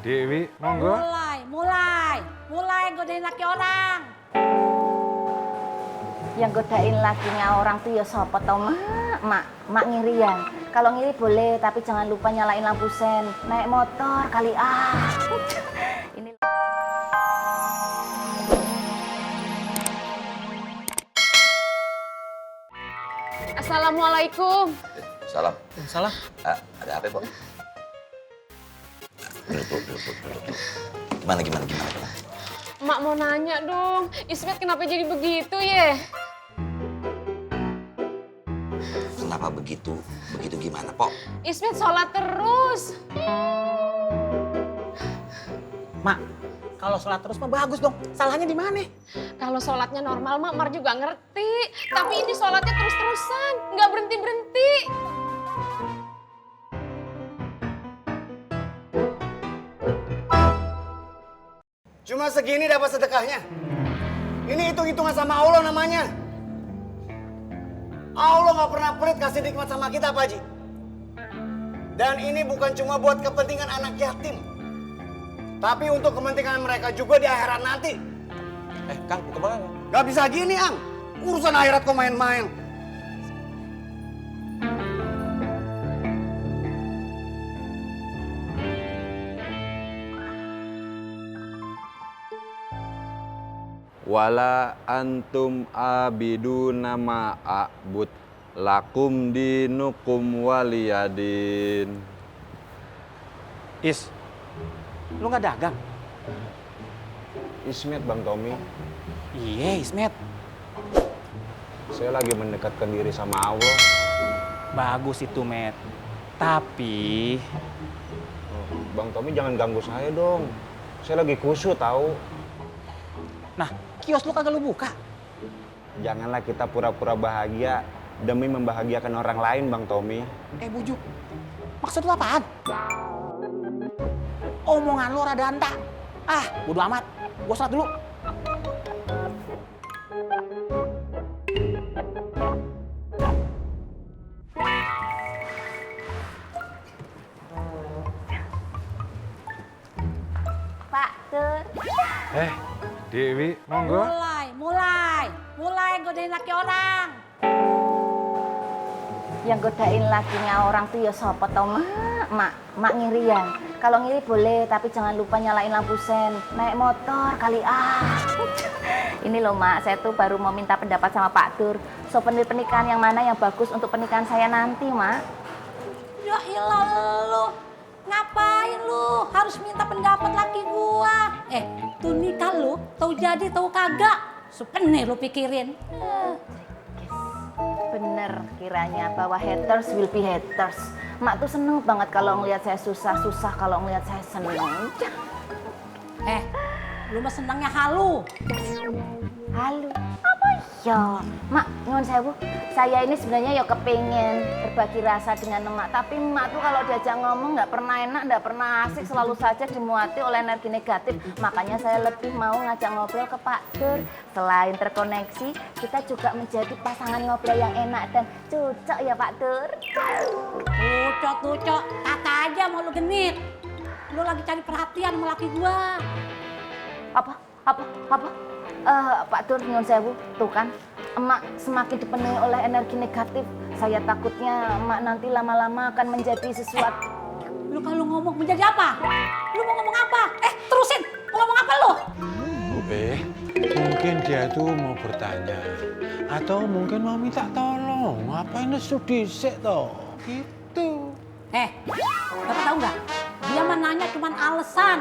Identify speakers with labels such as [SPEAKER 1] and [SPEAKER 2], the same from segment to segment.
[SPEAKER 1] Dewi, monggo.
[SPEAKER 2] Mulai godain laki orang.
[SPEAKER 3] Yang godain lakinya orang tuh ya sapa tau, mak ngirian. Kalau ngiri boleh, tapi jangan lupa nyalain lampu sen. Naik motor kali Ini
[SPEAKER 4] Assalamualaikum.
[SPEAKER 5] Salam.
[SPEAKER 6] Salah.
[SPEAKER 5] Ada apa, Pak? Duduk. Gimana?
[SPEAKER 4] Mak mau nanya dong, Ismet kenapa jadi begitu ya?
[SPEAKER 5] Kenapa begitu? Begitu gimana, Pok?
[SPEAKER 4] Ismet sholat terus.
[SPEAKER 6] Mak, kalau sholat terus mah bagus dong. Salahnya di mana?
[SPEAKER 4] Kalau sholatnya normal mak, Mar juga ngerti. Tapi ini sholatnya terus-terusan, nggak berhenti-berhenti.
[SPEAKER 7] Cuma segini dapat sedekahnya. Ini hitung-hitungan sama Allah namanya. Allah nggak pernah pelit kasih nikmat sama kita, Pak Haji. Dan ini bukan cuma buat kepentingan anak yatim. Tapi untuk kepentingan mereka juga di akhirat nanti.
[SPEAKER 6] Kang, mau kemana?
[SPEAKER 7] Gak bisa gini, Ang. Urusan akhirat kok main-main.
[SPEAKER 1] Wala antum abiduna ma'abud lakum dinukum waliyadin.
[SPEAKER 6] Is, lu nggak dagang?
[SPEAKER 1] Ismet, Bang Tommy.
[SPEAKER 6] Iya, Ismet.
[SPEAKER 1] Saya lagi mendekatkan diri sama Allah.
[SPEAKER 6] Bagus itu, Met. Tapi...
[SPEAKER 1] Bang Tommy jangan ganggu saya dong. Saya lagi khusyuk tahu.
[SPEAKER 6] Nah, kios lu kagak lu buka?
[SPEAKER 1] Janganlah kita pura-pura bahagia demi membahagiakan orang lain, Bang Tommy.
[SPEAKER 6] Bujuk. Maksud lu apaan? Omongan lu rada anta. Bodo amat. Gua sholat dulu.
[SPEAKER 3] Pak Tur.
[SPEAKER 1] Dewi, monggo.
[SPEAKER 2] Mulai godain laki orang.
[SPEAKER 3] Yang godain lakinya orang tuh ya sapa tau, mak ngirian. Kalau ngiri boleh, tapi jangan lupa nyalain lampu sen. Naik motor kali Ini loh mak, saya tuh baru mau minta pendapat sama Pak Tur. Souvenir pernikahan yang mana yang bagus untuk pernikahan saya nanti, mak?
[SPEAKER 2] Ya ilah lu. Ngapain lu harus minta pendapat laki gua? Tuh nikah lu, tahu jadi tahu kagak. Souvenir lu pikirin.
[SPEAKER 3] Bener kiranya bahwa haters will be haters. Mak tuh seneng banget kalau ngelihat saya susah kalau ngelihat saya seneng.
[SPEAKER 2] Lu mah senangnya halu.
[SPEAKER 3] Halo, apa ya? Mak, nyuwun sewu. Saya ini sebenarnya ya kepengen berbagi rasa dengan emak, tapi emak tuh kalau diajak ngomong nggak pernah enak, nggak pernah asik, selalu saja dimuati oleh energi negatif. Makanya saya lebih mau ngajak ngobrol ke Pak Tur. Selain terkoneksi, kita juga menjadi pasangan ngobrol yang enak dan cocok ya Pak Tur.
[SPEAKER 2] Tucok, kata aja mau lu genit. Lu lagi cari perhatian sama laki gua.
[SPEAKER 3] Apa? Pak Tur, nyuwun sewu, tuh kan, emak semakin dipenuhi oleh energi negatif. Saya takutnya emak nanti lama-lama akan menjadi sesuatu.
[SPEAKER 2] Lu kalau ngomong menjadi apa? Lu mau ngomong apa? Terusin, mau ngomong apa lu?
[SPEAKER 8] Mungkin dia tuh mau bertanya atau mungkin mau minta tolong. Ngapain nesu dhisik toh? Gitu.
[SPEAKER 2] Bapak tahu nggak? Dia mah nanya cuman alasan.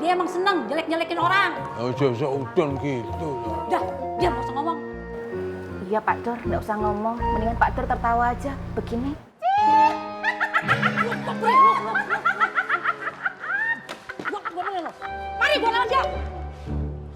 [SPEAKER 2] Dia emang seneng jelek-jelekin orang.
[SPEAKER 8] Udah gitu.
[SPEAKER 2] Udah, dia nggak usah ngomong.
[SPEAKER 3] Iya Pak Tur, nggak usah ngomong. Mendingan Pak Tur tertawa aja, begini.
[SPEAKER 2] Mari gua lawan dia.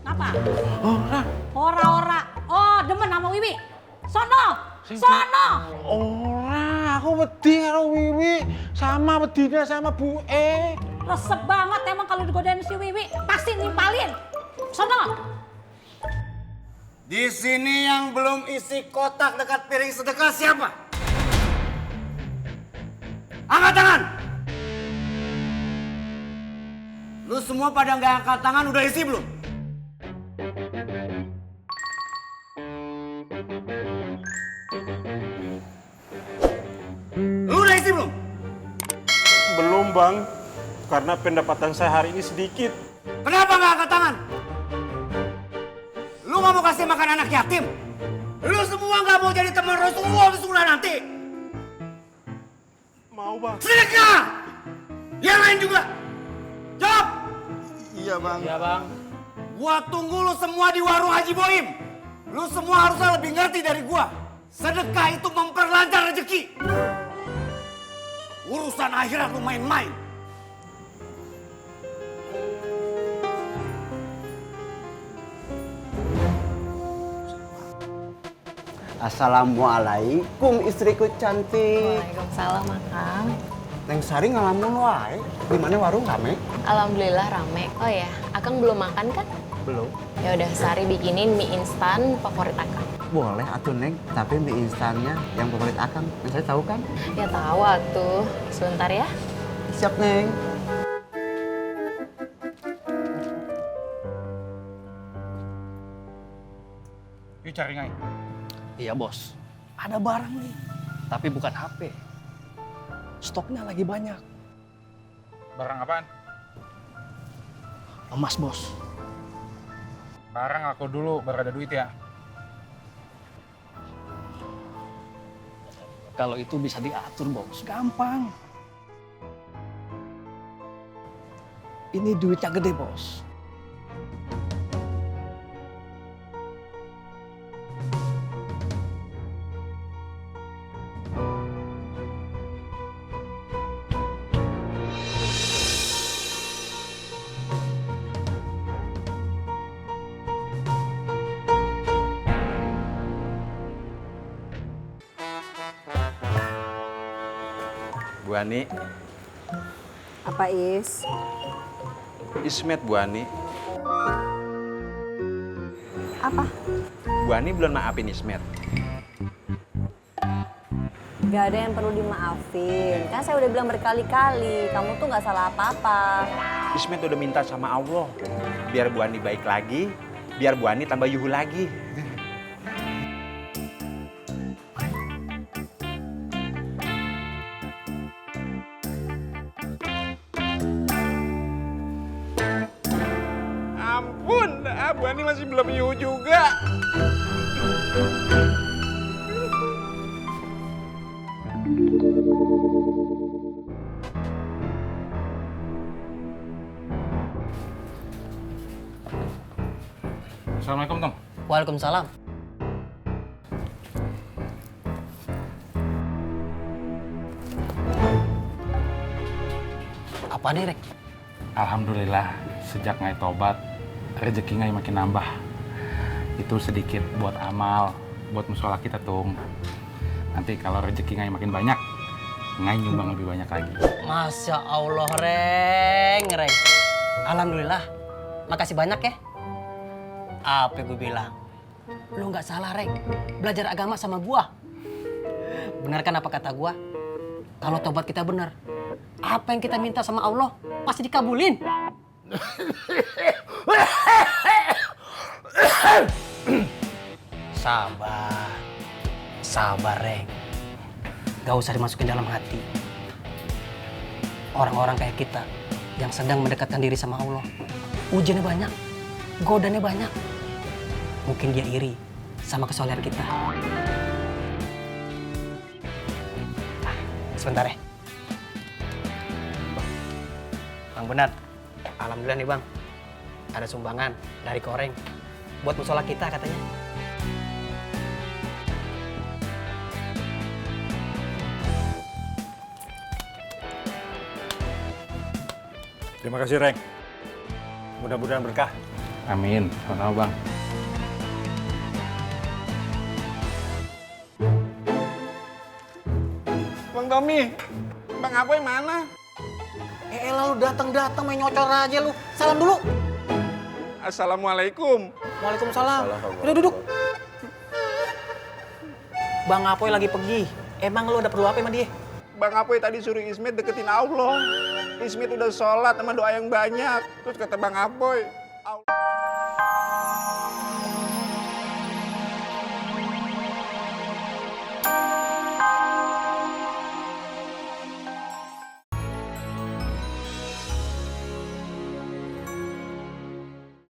[SPEAKER 2] Kenapa? Ora. Oh, demen sama Wiwi. Sono.
[SPEAKER 8] Ora, aku wedi karo Wiwi, sama wedine sama Bu E.
[SPEAKER 2] Resep banget emang kalau digodain si Wiwi, pasti nimpalin. Sono.
[SPEAKER 7] Di sini yang belum isi kotak dekat piring sedekah siapa? Angkat tangan. Lu semua pada nggak angkat tangan udah isi belum? Lu udah isi belum?
[SPEAKER 9] Belum bang, karena pendapatan saya hari ini sedikit.
[SPEAKER 7] Kenapa nggak angkat tangan? Lu nggak mau kasih makan anak yatim? Lu semua nggak mau jadi teman Rasulullah nanti?
[SPEAKER 9] Mau bang.
[SPEAKER 7] Sedekah! Yang lain juga. Jawab!
[SPEAKER 9] Iya bang.
[SPEAKER 6] Iya bang.
[SPEAKER 7] Gua tunggu lu semua di warung Haji Boim. Lu semua harusnya lebih ngerti dari gua. Sedekah itu memperlancar rezeki. Urusan akhirat lu main-main.
[SPEAKER 1] Assalamualaikum istriku cantik.
[SPEAKER 4] Waalaikumsalam, Akang.
[SPEAKER 1] Neng Sari ngalamun wae. Di mana warung rame?
[SPEAKER 4] Alhamdulillah rame. Oh ya, Akang belum makan kan?
[SPEAKER 1] Belum.
[SPEAKER 4] Ya udah, Sari bikinin mie instan favorit Akang.
[SPEAKER 1] Boleh atuh Neng, tapi mie instannya yang favorit Akang. Neng Sari tahu kan?
[SPEAKER 4] Ya tahu atuh. Sebentar ya.
[SPEAKER 1] Siap Neng.
[SPEAKER 9] Yuk cari ngai.
[SPEAKER 6] Iya bos, ada barang nih, tapi bukan HP. Stoknya lagi banyak.
[SPEAKER 9] Barang apaan?
[SPEAKER 6] Emas bos.
[SPEAKER 9] Barang aku dulu, baru ada duit ya.
[SPEAKER 6] Kalau itu bisa diatur bos, gampang. Ini duitnya gede bos.
[SPEAKER 1] Bu Ani,
[SPEAKER 10] Apa Is?
[SPEAKER 1] Ismet Bu Ani.
[SPEAKER 10] Apa?
[SPEAKER 1] Bu Ani belum maafin Ismet.
[SPEAKER 10] Gak ada yang perlu dimaafin. Kan saya udah bilang berkali-kali, kamu tuh gak salah apa-apa.
[SPEAKER 1] Ismet udah minta sama Allah biar Bu Ani baik lagi, biar Bu Ani tambah yuhu lagi.
[SPEAKER 9] Ampun, Bu Ani masih belum yuh juga. Assalamualaikum, Tom.
[SPEAKER 6] Waalaikumsalam. Apa nih, Rek?
[SPEAKER 9] Alhamdulillah, sejak ngai tobat, rezeki ngai makin nambah. Itu sedikit buat amal, buat musola kita, Tung. Nanti kalau rezeki ngai makin banyak, ngai nyumbang lebih banyak lagi.
[SPEAKER 6] Masya Allah, Reng. Alhamdulillah. Makasih banyak ya. Apa gue bilang? Lu nggak salah, Reng. Belajar agama sama gua. Benar kan apa kata gua? Kalau tobat kita benar, apa yang kita minta sama Allah pasti dikabulin. Sabar. Sabar, Reng. Gak usah dimasukin dalam hati. Orang-orang kayak kita yang sedang mendekatkan diri sama Allah, ujiannya banyak, godanya banyak. Mungkin dia iri sama kesolehan kita. Sebentar ya. Bang Benar, alhamdulillah nih Bang. Ada sumbangan dari Koreng buat musola kita katanya.
[SPEAKER 9] Terima kasih, Reng. Mudah-mudahan berkah. Amin. Sama-sama, Bang. Bang Tommy, Bang Apoy mana?
[SPEAKER 6] Elah lu datang-datang main nyocor aja lu. Salam dulu.
[SPEAKER 9] Assalamualaikum.
[SPEAKER 6] Waalaikumsalam. Udah duduk. Bang Apoy lagi pergi. Emang lu ada perlu apa sama dia?
[SPEAKER 9] Bang Apoy tadi suruh Ismet deketin Allah.
[SPEAKER 1] Ismi tuh udah sholat sama doa yang banyak. Terus kata Bang Apoy,